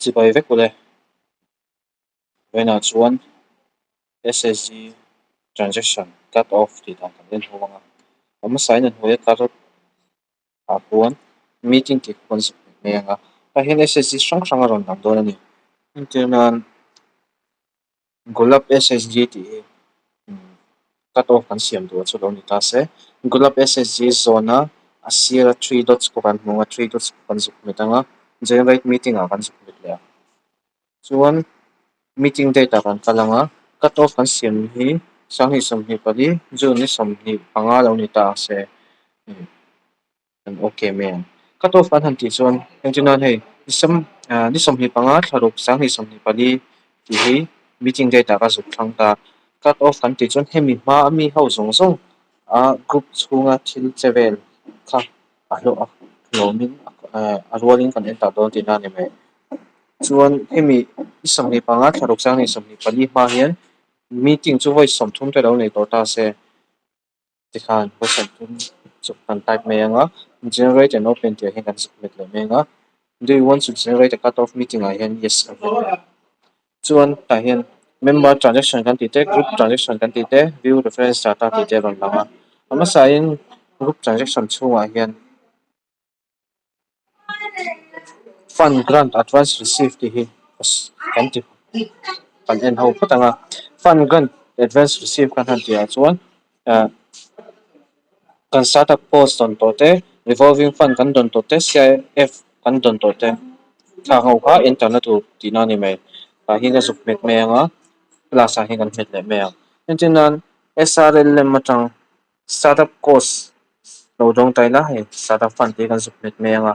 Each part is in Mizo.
Chibai vek ule. Vawiinah chuan SSG transaction cut off tih dan kan en ho ang a. A hmasain a hnuaia kar ah khuan meeting tih kha kan zuk hmu mai ang a. Tah hian SSG hrang hrang a rawn lang dawn a ni. Entir nan Gulab SSG tih hi cut off kan siam duh a chu lo ni ta se. Gulab SSG zawna a sira three dots pawh kan hmu ang a, three dots pawh kan zuk hmet ang a, generate meeting ah kan zuk hmet leh ang. Chuan meeting date ah kan kal ang a, cut off kan siam hi 2024 June ni 25 lo ni ta se. Kan ok mai ang. Cut off kan han tih chuan engtin hei ni 25 thla ruk 2024 tih hi meeting date ah ka zuk thlang ta. Cut off kan tih chuan hemi hma a mi ho zawng zawng a group chhunga thil che vel kha a hlawh a hlawmin a rualin kan enter dawn tihna a ni mai. Chuan hemi ni 25 thla ruk 2024 hma hian meeting chu vawi 30 te lo nei tawh ta se. Tikhan vawi 30 chu kan type mai ang a, generate and open tih ah hian kan submit leh mai ang a, do you want to generate a cut off meeting ah hian yes kan hmet leh ang. Chuan tah hian member transaction kan tih te, group transaction kan tih te, view reference data tih te a rawn lang a. A hmasain group transaction chhungah hian fund grant advance receive tih hi kan ti kan en ho phawt ang a fund grant advance receive kan han tih ah chuan ah kan startup cost dawn tawh te revolving fund kan dawn tawh te C_I_F kan dawn tawh te thla ho kha enter na tur tihna a ni mai tah hian ka zuk hmet mai ang a class ah hian kan hmet leh mai ang entir nan S_R_L_M atang. Startup cost lo dawng ta ila hei startup fund tih hi kan zuk hmet mai ang a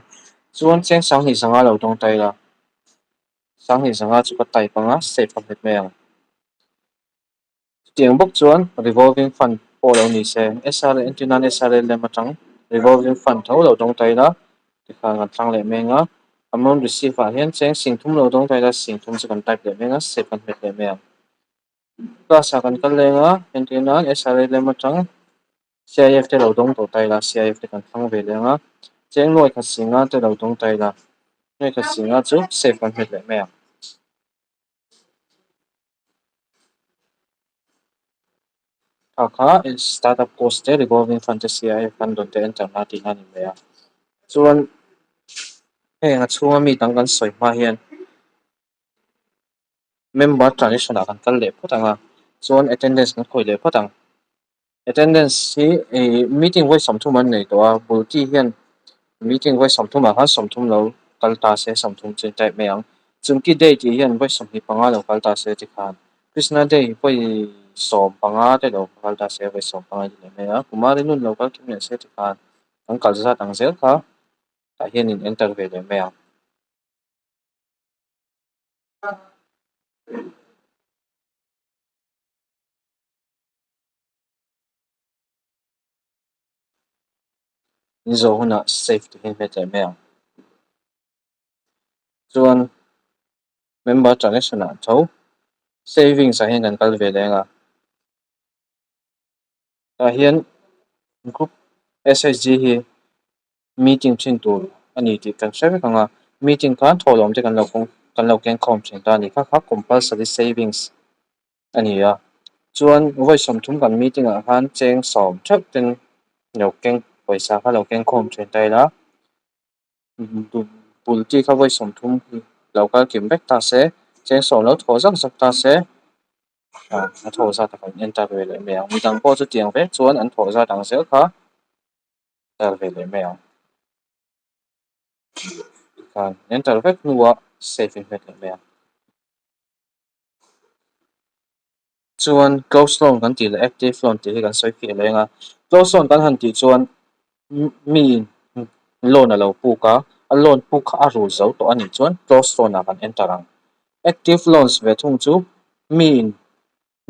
chuan cheng 2500 lo dawng ta ila 2500 chu ka type ang a save ka hmet mai ang chutiang bawk chuan revolving fund pawh lo ni se S_R entir nan S_R_L_M atang revolving fund tho lo dawng ta ila tikhan kan thlang leh mai ang a amount receive ah hian cheng 30,000 lo dawng ta ila 30,000 chu kan type leh mai ang a save kan hmet leh mai ang. Class ah kan kal leng a entir nan S_R_L_M atang C_I_F te lo dawng tawh ta ila C_I_F te kan thlang ve leng a cheng nuai khat singa te lo dawng ta ila nuai khat singa chu save kan hmet leh mai ang. Kha kha startup cost te revolving fund te C_I_F kan dawn te enter na tihna a ni mai a chuan heng a chhunga mi dang kan sawi hma hian. Member transaction ah kan kal leh phawt ang a, chuan attendance kan khawih leh phawt ang. Attendance hi ih meeting vawi 30 an nei tawh a, Bulti hian meeting vawi 30 ah khan 30 lo kal ta se 30 chu type mai ang. Chungki day tih hian vawi 25 lo kal ta se tikhan Krishna day vawi 15 te lo kal ta se vawi 15 ti leh mai a, Kumari nun lo kal kim leh se tikhan kan kal zat ang zel kha tah hian in enter ve leh mai ang. In zawh hunah save tih hi hmet leh mai ang. Chuan member transaction ah tho savings ah hian kan kal ve leh ang a. Tah hian group S_H_G hi meeting thin tur a ni tih kan hre vek ang a meeting khan thawhlawm te kan lo kawng kan lo keng khawm thin ta a ni kha kha compulsory savings a ni a chuan vawi 30 kan meeting ah khan cheng 10 theuh ten lo keng pawisa kha lo keng khawm thin ta ila pulti kha vawi 30 lo kal kim vek ta se cheng 10 lo thaw zak zak ta se a thaw zat a kan enter ve leh mai ang midang pawh chutiang vek chuan an thaw zat ang zel kha. Enter ve leh mai ang. Tikhan enter vek hnuah save in hmet leh mai ang. Chuan close loan kan tih leh active loan tih hi kan sawi fiah leh ang a. Close loan kan han tih chuan mi loan a lo puk a, a loan puk kha a rul zo tawh a nih chuan close loan ah kan enter ang. Active loans ve thung chu mi in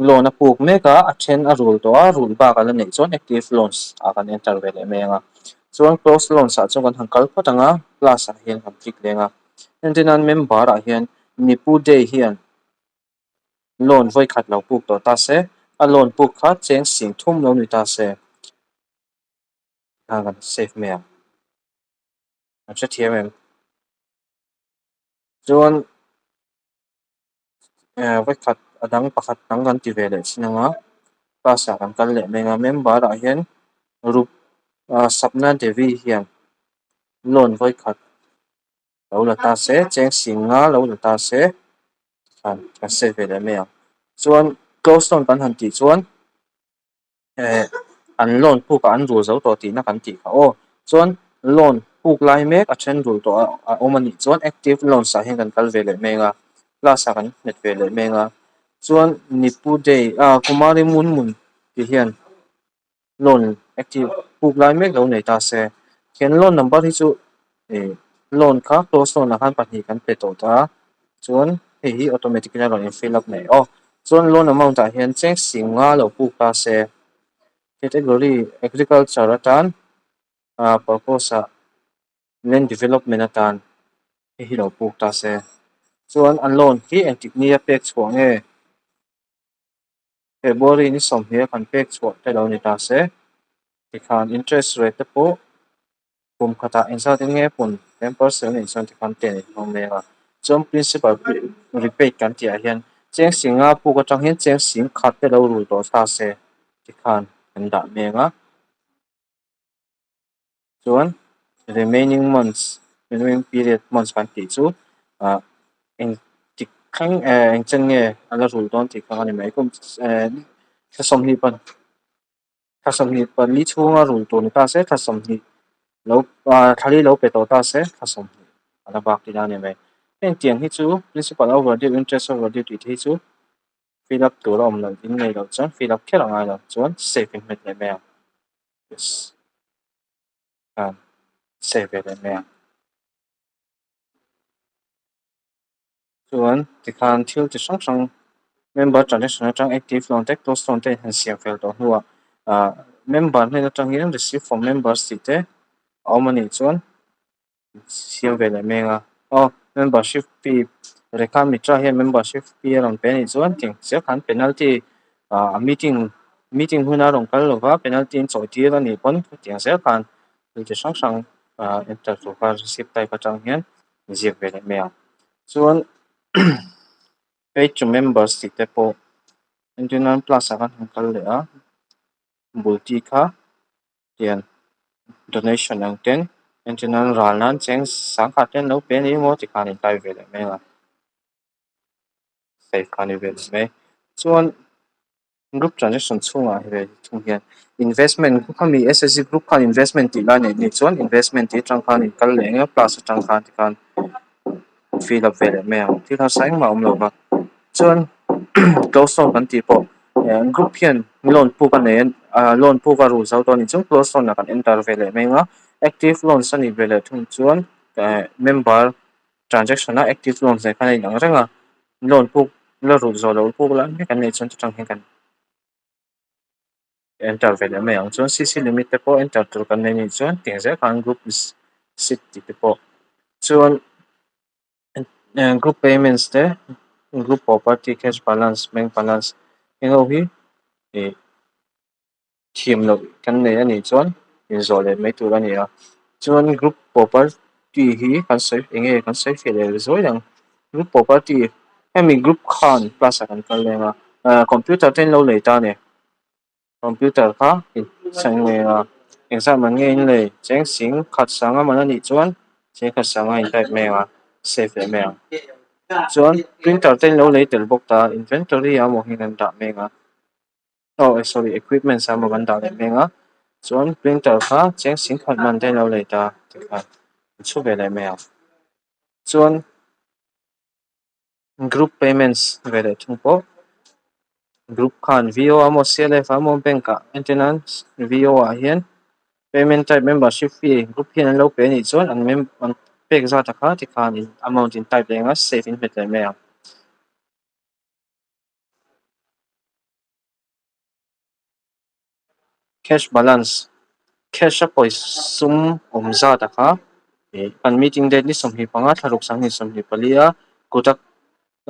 Loan a puk mek a, a then a rul tawh a, rul bak a la neih chuan active loans ah kan enter ve leh mai ang a. Chuan close loans ah chuan kan han kal phawt ang a, plus ah hian kan click leng a. Entir nan member ah hian Nipu Day hian loan vawi khat lo puk tawh ta se, a loan puk kha cheng 30,000 lo ni ta se, khan kan save mai ang. An hrethiam em? Chuan. Vawikhat a dang pakhat dang kan ti ve leh thin ang a class ah kan kal leh mai ang a member ah hian rup Sapna Devi hian loan vawikhat lo la ta se cheng sing nga lo la ta se tikhan kan save ve leh mai ang chuan close loan kan han tih chuan eh an loan puk ah an rul zo tawh tihna kan tih kha aw chuan loan puk lai mek a then rul tawh a awm a nih chuan active loans ah hian kan kal ve leh mai ang a class ah kan hmet ve leh mai ang a chuan Nipu day ah Kumari Munmun tih hian loan active puk lai mek lo nei ta se khian loan number hi chu ih loan kha close loan ah khan pahnih kan pe tawh ta chuan hei hi automatic in a rawn in fill up mai aw chuan loan amount ah hian cheng sing nga lo puk ta se category agriculture atan ah purpose ah land development atan hei hi lo puk ta se chuan a loan hi engtik ni a pek chhuah nge February ni sawmhnih a kan pek chhuah te lo ni ta se tikhan interest rate te pawh kum khatah engzat in nge pun 10% anih chuan tikhan ten in hmang mek a chuan principal repaid kan tih ah hian cheng sing nga puk atang hian cheng sing khat te lo rul tawh ta se tikhan kan dah mek a chuan remaining months remaining period months kan tih chu ah engtik thleng eh eng chen nge a la rul dawn tih kha a ni mai kum eh thla sawmhnih pa thla sawmhnih pali chhunga rul tur ni ta se thla sawmhnih lo ah thla li lo pe tawh ta se thla sawmhnih a la bak tihna a ni mai heng tiang hi chu principal overdue interest overdue tih te hi chu fill up tur a awm loh in nei loh chuan fill up kher a ngai lo chuan save in hmet leh mai ang yes ah save ve leh mai ang chuan tikhan thil chi hrang hrang member transaction atang active loan te close loan te han siam fel tawh hnuah ah member hnen atang hian receive from members tih te a awm anih chuan siam ve leh mai ang a aw membership fee Rekha Mitra hian membership fee a rawn pe anih chuan tiang chiah khan penalty ah meeting meeting huna a rawn kal lova penalty an chawi tir anih pawn tiang zel khan thil chi hrang hrang ah enter tur kha receipt type atang hian ziak ve leh mai ang chuan paid to members tih te pawh entir nan plus ah khan han kal leh a bulti kha tian donation ang ten entir nan ral nan cheng sangkhat te an lo pe a ni maw tikhan in type ve leh mai ang a save kha a ni ve leh mai chuan group transaction chhungah ve thung hian investment khami S_S_G group khan investment tih lai neih nih chuan investment tih atang khan in kal leh eng a plus atang khan tikhan fill up ve leh mai ang thil harsa engmah a awm lo va chuan close loan kan tih pawh group hian loan puk a nei a loan puk a rul zo tawh a nih chuan close loan ah kan enter ve leh mai ang a active loans a nih ve leh thung chuan member transaction a active loans nen khan a inang reng a loan puk la rulh zawh loh puk lai mek an neih chuan chutang hian kan enter ve leh mai ang chuan C_C limit te pawh enter tur kan nei anih chuan tiang zel khan group sit tih te pawh chuan group payments te group property cash balance bank balance heng ho hi ih thiam loh kan nei anih chuan inzawh leh mai tur a ni a chuan group property hi kan sawi eng nge kan sawi fiah leh zuai ang group property hemi group khan class ah kan kal leng a ah computer te an lo lei ta a ni computer kha a engzat man nge in lei cheng sing khat sanga man anih chuan cheng khat sanga in type mai ang a save leh mai ang chuan printer te an lo lei tel bawk ta inventory ah emaw hian an dah mek a. Aw sorry equipments ah emaw kan dah leh mek a chuan printer kha cheng sing khat man te an lo lei ta tikhan an chhu ve leh mai ang chuan group payments ve leh thung pawh group khan V_O emaw C_L_F emaw bank ah entir nan V_O ah hian payment type membership fee group hian an lo pe anih chuan an mem an pek zat a kha tikhan amount in type leh ang a save in hmet leh mai ang. Cash balance cash a pawisa sum awm zat a kha ih kan meeting date ni sawmhnih panga thlaruk sanghnih sawmhnih pali a kuta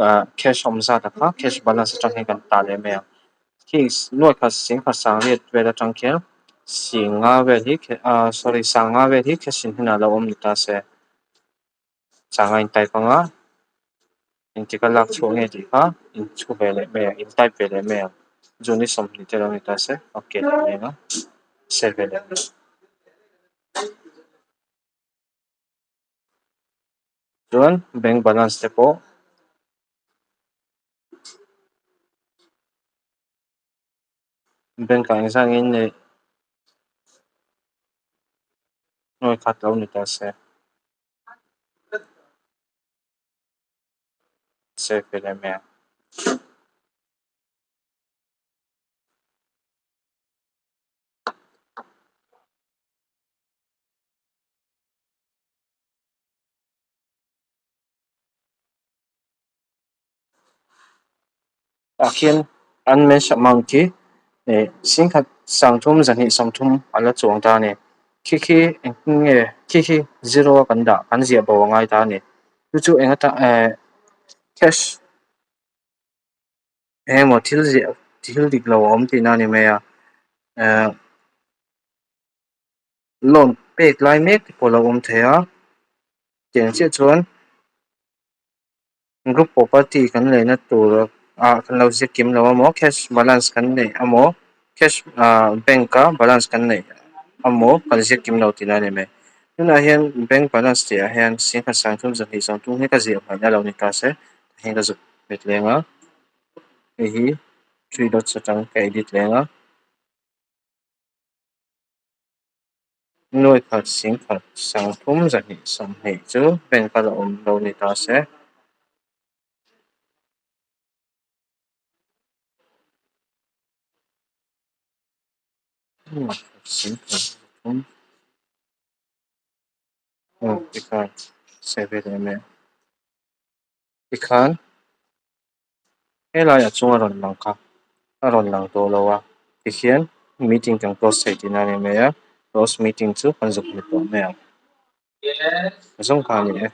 ah cash awm zat a kha cash balance atang hian kan tah leh mai ang khi nuai khat singkhat sangriat vel atang khian singa vel hi ah sorry sanga vel hi cash in hunah a lo awm ni ta se sanga in type anga. Engtik a lak chhuah nge tih kha in chhu ve leh mai ang in type ve leh mai ang. June ni 20 te lo ni ta se okay tih leng a save ve leh mai ang. Chuan bank balance te pawh bank ah engzah nge in neih nuai khat lo ni ta se. Save ve leh mai ang. Tah khian unmatched amount khi eh singkhat sangthum zahnih sawmthum a la chuang ta a ni. Khi khi engtin nge khi khi zero a kan dah kan ziah bo a ngai ta a ni. Chu chu eng atan eh cash eng emaw thil ziah thil dik lo a awm tihna a ni mai a eh loan pek lai mek te pawh a lo awm thei a tiang chiah chuan group property kan leina tur ah kan lo ziak kim lo amaw cash balance kan neih amaw cash ah bank a balance kan neih amaw kan ziak kim lo tihna a ni mai. Tunah hian bank balance tih ah hian singkhat sangthum zahnih sawmthum hi ka ziah hmaih na lo ni ta se heng ka zuk hmet leng a hei hi three dots atang ka edit leng a. Nuai khat singkhat sangthum zahnih 20 chu bank a la awm lo ni ta se. Nuai khat singkhat zathum aw tikhan save ve leh mai ang tikhan helai a chunga rawn lang kha a rawn lang tawh lo a tikhian meeting kan close thei tihna a ni mai a close meeting chu kan zuk hmu tawh mai ang zawng kha a ni e.